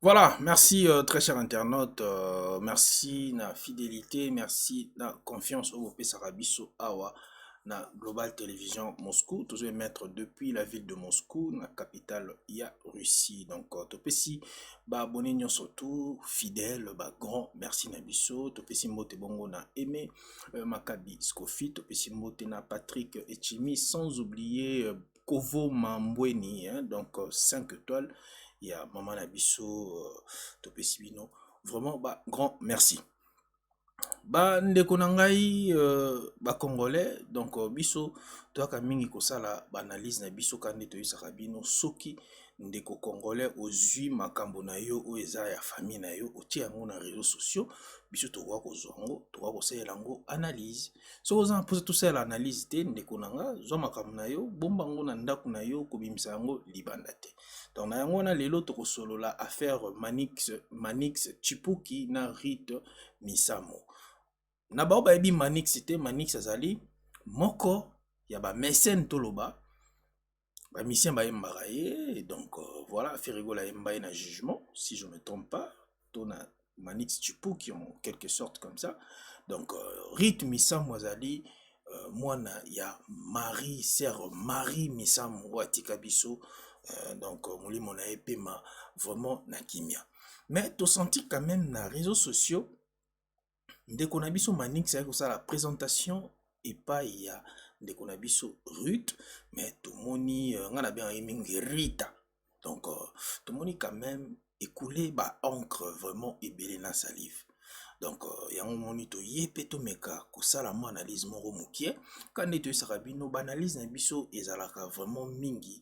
Voilà, merci très cher internaute, merci na fidélité, merci na confiance oyo bopesaka biso awa na Global Télévision Moscou, tozo émettre depuis la ville de Moscou, na capitale ya Russie. Donc topesi ba abonné nyonso tout fidèle, ba grand merci na biso, topesi mbote bongo na Aimé Makabi Scofi, topesi mbote na Patrick Echimi, sans oublier Kovo Mambweni, hein, donc 5 étoiles ya mama na biso, topesi bino vraiment ba grand merci. Ba ndeko na ngai ba congolais, donc biso toyaka mingi kosala ba analyse na biso ka nde toyebisaka bino soki ndeko congolais ozwi makambo na yo oyo eza ya famille na yo otie yango na réseaux sociaux, biso tokoka kozwa yango, tokoka kosalela yango analyse. Soki oza na mposa tosalela analyse te, ndeko na nga, zwa makambo na yo, bomba yango na ndako na yo, kobimisa yango libanda te. Donc na yango wana lelo tokosolola affaire Manix Tshipuki na Ruth Misamo. Na bao bayebi Manix te, Manix azali moko ya ba mécène toloba, ba musicien bayembaka ye. Donc voilà, Ferre Gola ayemba ye na jugement, si je me trompe pas, to na Manix Tshipuki en quelque sorte comme ça. Donc Ruth Misamo azali mwana ya Marie, sœur Marie Misamo oyo atika biso, donc molimo na ye pema vraiment na kimia. Mais tosenti quand même na réseaux sociaux ndeko na biso Manix ayaki kosala présentation epai ya ndeko na biso Ruth, mais tomoni nga na bengaki mingi Rita. Donc tomoni quand même écoulé ba encre vraiment ebele na salive. Donc yango moni toye mpe tomeka kosala mwa analyse moko mokie ka nde toyesaka bino ba analyse na biso ezalaka vraiment mingi,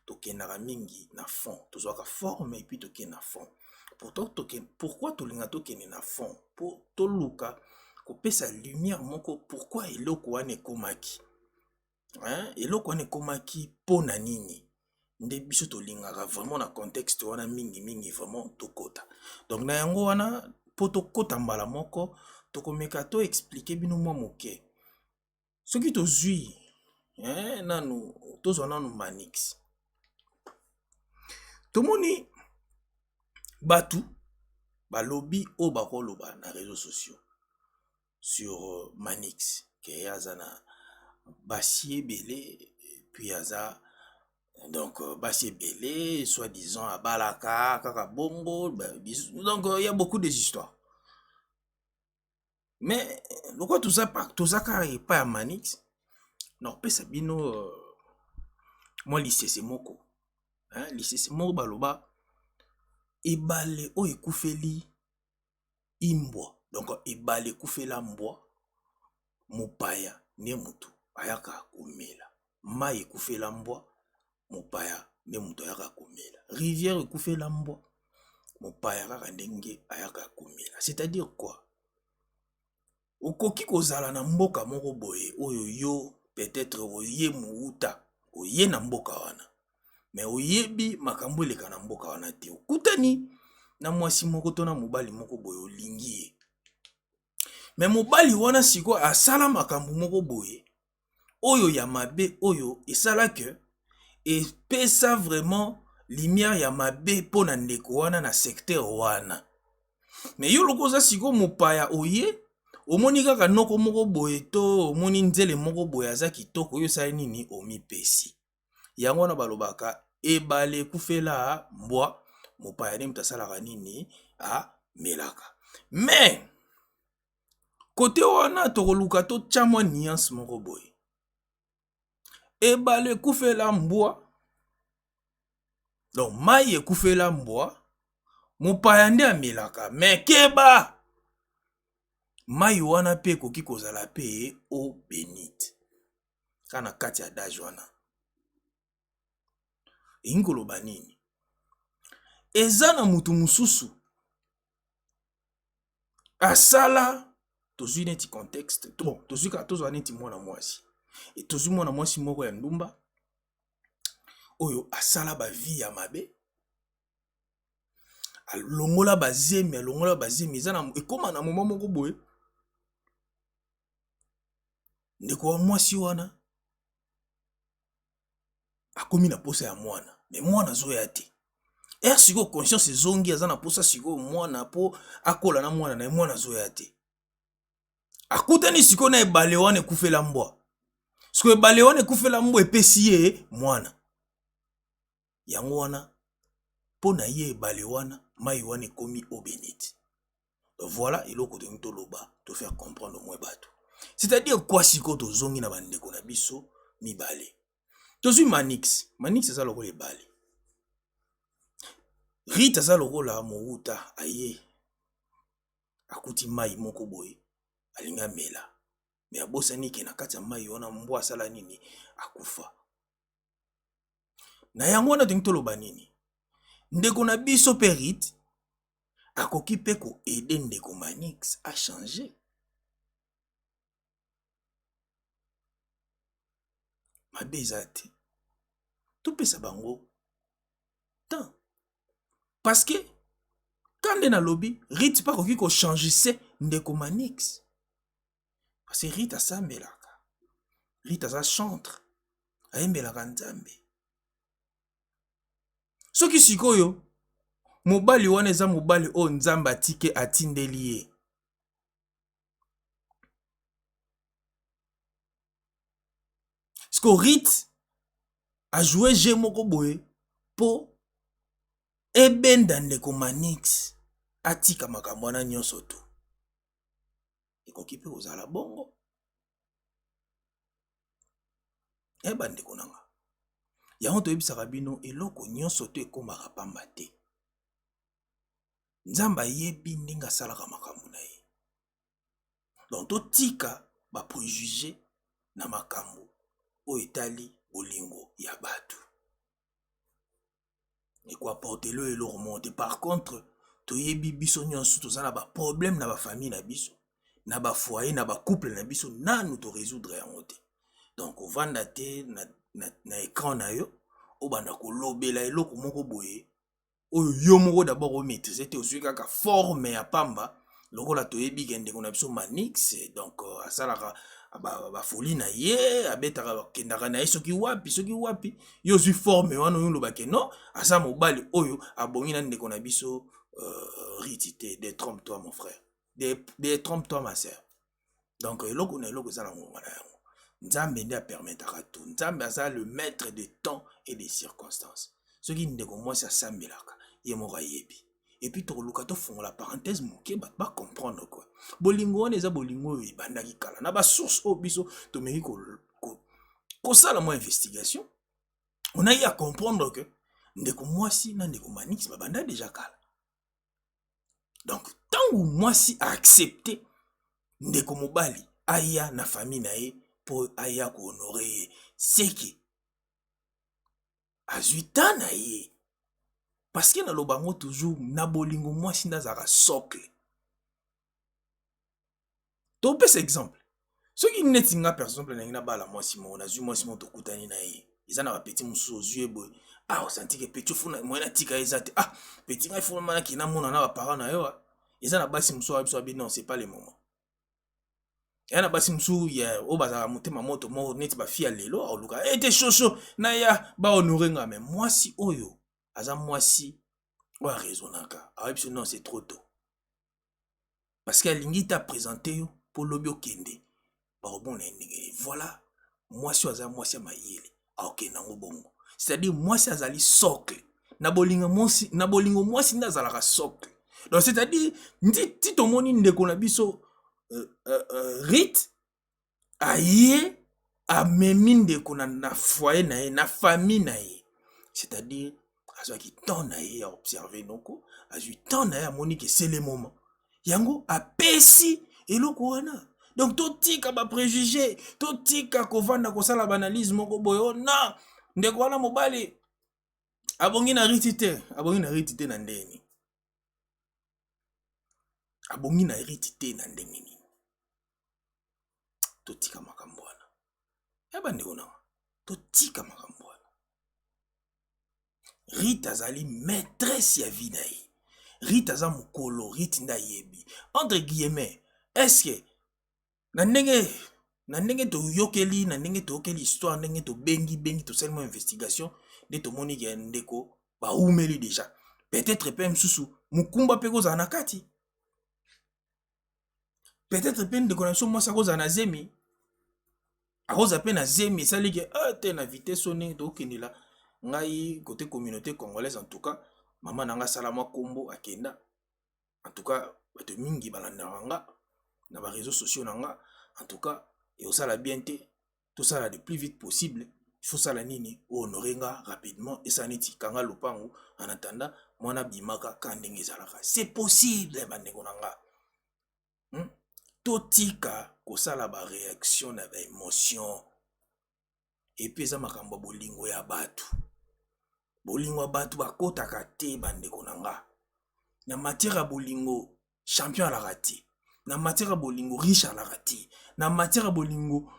tokendaka mingi na fond, tozwaka forme et puis tokende na fond. Pourtant pourquoi tolinga tokende na fond? Po toluka kopesa lumière moko pourquoi eloko wana ekomaki, hein? Eloko wana ekomaki mpona nini nde biso tolingaka vraiment na contexte wana mingimingi vraiment tokota. Donc na yango wana mpo tokota mbala moko tokomeka to expliquer bino mwa moke. Soki tozwi nanu tozwa nanu Manix, tomoni bato balobi oyo bakoloba na réseaux sociaux sur Manix ke aza na basi ebele, puis aza donc basi ebele, soi-disant abalaka kaka bongo. Donc il y a beaucoup des histoires, mais lokola toza kaka epai ya Manix, na kopesa bino mwa lisese moko, lisese moko baloba ebale oyo ekufeli imbwa. Donc ebale ekufela mbwa, mopaya nde motu ayaka komela mai. Ekufela mbwa, mopaya nde moto ayaka komela. Rivière ekufela mbwa, mopaya kaka ndenge ayaka komela. C'est-à-dire quoi? Okoki kozala na mboka moko boye oyo yo peut-être oye mouta, oye na mboka wana, mais oyebi makambo eleka na mboka wana te. Okutani na mwasi moko to na mobali moko boye, olingi ye, mais mobali wana sikoyo asala makambo moko boye oyo ya mabe, oyo esalaki epesa vraiment lumière ya mabe mpo na ndeko wana na secteur wana. Mais yo loko oza sikoyo mopaya, oye omoni kaka noko moko boye to omoni nzele moko boye aza kitoko, oyo osali nini? Omipesi. Yango wana balobaka ebale ekufela mbwa, mopaya nde moto asalaka nini? Amelaka. Mais kote wana tokoluka totya mwa nuance moko boye. Ebale ekufela mbwa, donc mai ekufela mbwa, mopaya nde amelaka. Mais keba, mai wana mpe ekoki kozala mpe eau bénite. Kaka na kati ya adage wana elingi koloba nini? Eza na mutu mosusu asala, tozwi neti contexte, bon, tozwi kaka, tozwa neti mwana mwasi, tozwi mwana mwasi moko ya ndumba oyo asala ba vie ya mabe, alongola bazemi, alongola bazemi, eza na ekóma na moma moko boye ndeko wa mwasi wana. Akomi na posa ya mwana, mais mwana azoya te. Ere sikoyo conscience ezongi, aza na posa sikoyo mwana mpo akola na mwana na ye, mwana azoya te. Akutani sikoyo na ebale wana ekufela mbwa. Sikoyo ebale wana ekufela mbwa epesi ye mwana. Yango wana mpo na ye ebale wana, mai wana ekomi eau bénite. Voilà eloko tolingi toloba, to faire comprendre au moins bato. C'est-à-dire quoi? Sikoyo tozongi na bandeko na biso mibale. Tozwi Manix. Manix aza lokola ebale. Rite aza lokola mowuta aye akuti mai moko boye, alingi amela, mais abosani ke na kati ya mai wana mbwa asala nini? Akufa. Na yango wana tolingi toloba nini? Ndeko na biso mpe Rite akoki mpe koaider ndeko Manix achanger. Mabe eza te, topesa bango temps, parce que ka nde nalobi, Rite mpe akoki kochanger se ndeko Manix, parce que Rite asambelaka, Rite aza chantre, ayembelaka Nzambe. Soki sikoyo mobali wana eza mobali oyo Nzambe atike atindeli ye, siko Rite ajoue jeu moko boye mpo ebenda ndeko Manix atika makambo wana nyonso tu. Ekoki mpe kozala bongo. E bandeko na nga, yango toyebisaka bino, eloko nyonso to ekomaka pamba te. Nzambe ayebi ndenge asalaka makambo na ye. Donc totika bapréjugés na makambo oyo etali bolingo ya bato, ekoapporter lo eloko moko te. Par contre, toyebi biso nyonso toza na baproblème na bafamille na biso, na bafoyer, na bacouple na biso, nanu torésoudre yango te. Donc ovanda te na écran na yo, obanda kolobela eloko moko boye oyo yo moko d'abord omaîtrise te. Ozwi kaka forme ya pamba lokola toyebi ke ndeko na biso Manix, donc asalaka bafoli na ye, abetaka, akendaka na ye soki wapi, soki wapi. Yo ozwi forme wana oyo olobake non, aza mobali oyo abongi na ndeko na biso Riti te. Détrompe toi mon frère, détrompe toi ma sœur. Donc eloko na eloko eza na ngonga na yango. Nzambe nde apermetaka tout. Nzambe aza le maître de temps et de circonstances. Soki ndeko mwasi asambelaka, ye moko ayebi. Et puis tokoluka tofongola parenthèse moke, bato bacomprendre quoi. Bolingo wana eza bolingo oyo ebandaki kala. Na basource oyo biso tomeki kosala mwa investigation, on a eu à comprendre que ndeko mwasi na ndeko Manix babanda déjà kala. Donc ntango mwasi aaccepte ndeko mobali aya na famille na ye mpo aya kohonorer ye, seke azwi temps na ye, parce que naloba yango toujours, na bolingo mwasi nde azalaka socle. Topesa exemple, soki neti nga par exemple nalingi nabala mwasi moko, nazwi mwasi moko, tokutani na ye, eza na bapeti mosusu, ozwi ye boye, ah, osanti ke petit funa moyen natika eza te. Ah, petit, ngai funa nakende namona na baparent na yo. Eza na basi mosusu awa biso abi non, c'est pas le moment. Eya na basi mosusu oyo bazalaka motema moto moko neti bafille ya lelo, aoluka ete shosho na ya bahonorer nga. Mais mwasi oyo aza mwasi oyo araisonnaka, ayebi biso non, c'est trop tôt, parce que alingi te aprésente yo mpo lobi okende bakobona ye ndenge. Voilà, mwasi oyo aza mwasi ya mayele, akokende yango bongo. C'est-à-dire mwasi azali socle na bolingo. Mwasi na bolingo, mwasi nde azalaka socle. Donc c'est-à-dire ndi ti tomoni ndeko na biso Rite aye amemi ndeko na foyer na ye, na famille na ye, c'est-à-dire azwaki temps na ye ya observe noko, azwi temps na ye, amoni ke c'est le moment, yango apesi eloko wana. Donc totika bapréjugés, totika kovanda kosala baanalyse moko boye. O na ndeko wana mobali abongi na Riti te, abongi na Riti te na ndeni, abongi na Riti te na ndenge nini? Totika makambo wana ya bandeko nanga, totika makambo wana. Rite azali maîtresse ya vie na ye. Rite aza mokolo, Rite nde ayebi, entre guillemets. Est-ce na ndenge Na ndenge toyokeli, na ndenge toyokeli histoire, ndenge tobengi bengi, tosali mwa investigation, nde tomoni ke ndeko baumeli déjà. Peut-être mpe mosusu mokumba mpe kozala na kati, peut-être mpe ndeko na biso mwasi akozala na zemi, akozala mpe na zemi, esali ke te na vitesse oyo ndenge tokendela ngai côté communauté congolaise. En tout cas, mama na nga asala mwa kombo, akenda. En tout cas, bato mingi balandaka nga na baréseaux sociaux na nga. En tout cas, ekosala bien te, tosala le plus vite possible. Il faut sala nini, honorer nga rapidement, esala neti kanga lopango en attendant mwana bimaka ka ndenge ezalaka. C'est possible, bandeko na nga, Totika kosala baréaction na baémotion. Et puis eza makambo ya bolingo ya bato, bolingo ya bato bakotaka te, bandeko na nga. Na matière ya bolingo, champion alaka te. Na matière ya bolingo, riche alaka te. Na matière ya bolingo,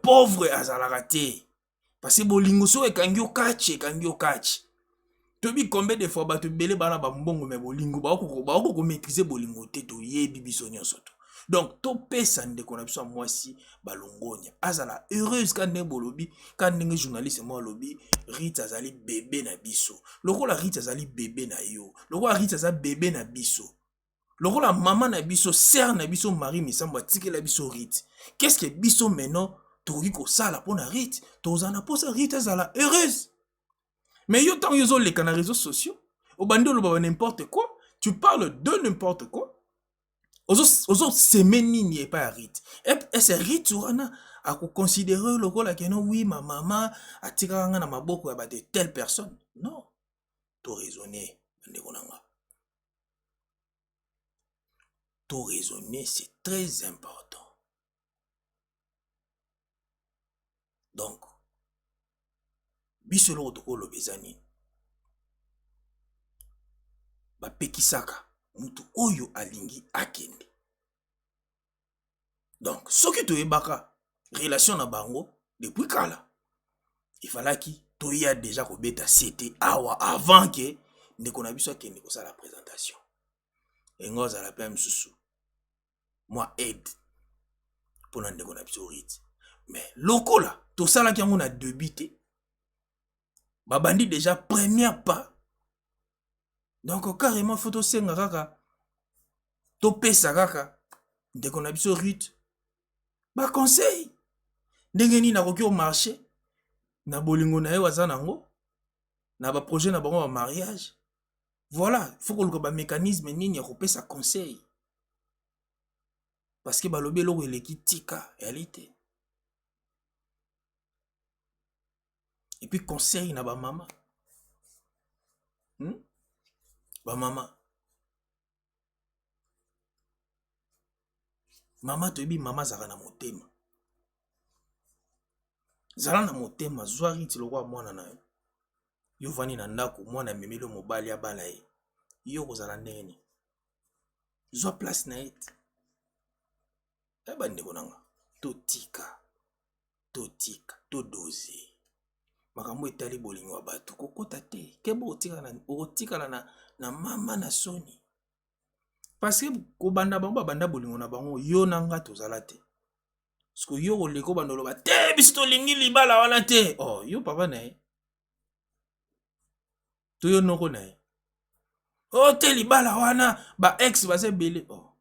pauvre azalaka te, parce que bolingo soki ekangi yo kachi, ekangi yo kachi. Toyebi combien de fois bato ebele bana bambongo, me bolingo baoko komaîtriser bolingo te. Toyebi biso nyonso to. Donc topesa ndeko na biso ya mwasi balongonia, azala heureuse. Ka ndenge bolobi, ka ndenge journaliste moko alobi, Rit azali bebe na biso. Lokola Rit azali bebe na yo, lokola Rit aza bebe na biso, lokola mama na biso, sœur na biso Marie Misambo atikela biso Rit, qu'est-ce que biso maintenant tokoki kosala mpo na Rit? Tozala na mposa Rit azala heureuse. Mais yo, ntango yo ozoleka na réseaux sociaux, obandi oloba ba n'importe quoi, tu parles de n'importe quoi, ozosemer nini epai ya Rit? Ese Rit wana akoconsidérer lokola que non, oui, ma mama atikaka nga na maboko ya bato telle personne? Non, toraisonner, bandeko na nga, toraisonner, c'est très important. Donc biso eloko tokoloba eza nini? Bapekisaka mutu oyo alingi akende. Donc soki toyebaka relation na bango depuis kala, efalaki toya déjà kobeta sete awa avant ke ndeko na biso akende kosala présentation. Engo azala mpe mosusu mwa aide mpona ndeko na biso Rit. Mais lokola tosalaki yango na début te, babandi déjà première pas. Donc carrément, faut tosenga kaka, topesa kaka ndeko na biso Ruth baconseil ndenge nini akoki omarcher na bolingo na ye aza nango na baprojet na bango bamariage. Voilà, faut koluka bamécanisme nini ya kopesa conseil, parce que balobi eloko eleki tika eyali te. Et puis conseil na bamama, Bamama, mama, toyebi mama azalaka na motema. Zala na motema, zwa Riti lokola mwana na yo. Yo ovandi na ndako, mwana amemeli yo mobali abala ye, yo kozala ndenge nini? Zwa place na ye te. E bandeko na nga, totika, totika, todose makambo etali bolingo ya bato, kokota te. Keba, okotikala na mama na soni, parce que kobanda bango babanda bolingo na bango, yo na nga tozala te. Parce que yo koleka obanda oloba te, biso tolingi libala wana te. Oh, yo papa na ye to yo noko na ye, oh te, libala wana ba ex baza ebele. Oh,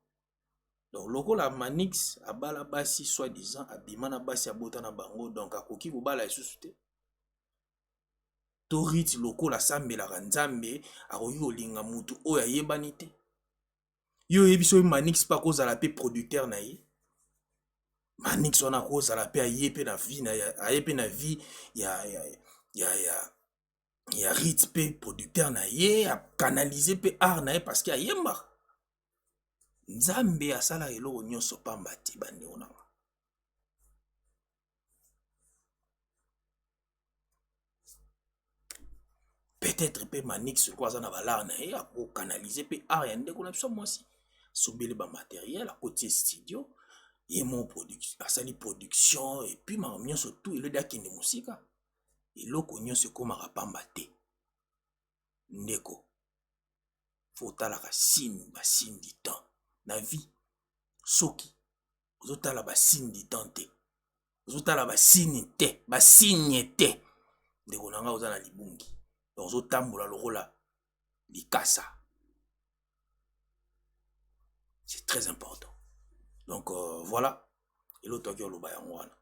donc lokola Manix abala basi, soi disant abima na basi, abota na bango, donc akoki kobala lisusu te? To Rit lokola asambelaka Nzambe, akoki kolinga mutu oyo ayebani te? Yo oyebi soki Manix mpe akozala mpe producteur na ye? Manix wana akozala mpe aye mpe na vie na aye mpe na vie ya Rit, mpe producteur na ye, acanaliser mpe art na ye, parce que ayembaka. Nzambe asalaka eloko nyonso pamba te, bandeko na nga. Peut-être mpe Manix lokola aza na balare na ye, akocanaliser mpe art ya ndeko na biso mwasi, asombeli bamatériel, akotie studio ye mo, asali production, et puis makambo nyonso tu elodi akende mosika. Eloko nyonso ekomaka pamba te, ndeko. Faut otalaka signe, basigne du temps na vie. Soki Ozotala basigne du temps te, ozotala basigne te, basigne te. Ndeko na ngai, oza na libungi. Donc ozotambola lokola likasa. C'est très important. Donc voilà, eloko toaki oloba yango wana.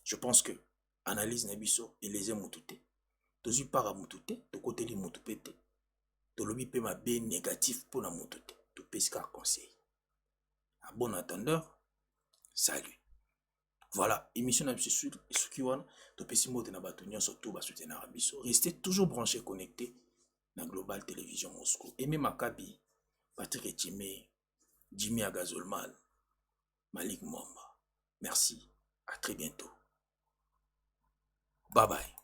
Je pense que analyse na biso eleze motu te, tozwi mpaka motu te, tokoteli motu mpe te, tolobi mpe mabe négatif mpona motu te, topesi kaka conseil. À bon entendeur, salut. Voilà, émission na biso esuki wana. Topesi mbote na bato nyonso to basoutenaka biso. Restez toujours branché, connecté na Global Télévision Moscou. Aimé Makabi, Patrick Echime, Jimmy Agazolman, Malik Mwamba, merci, à très bientôt, bye bye.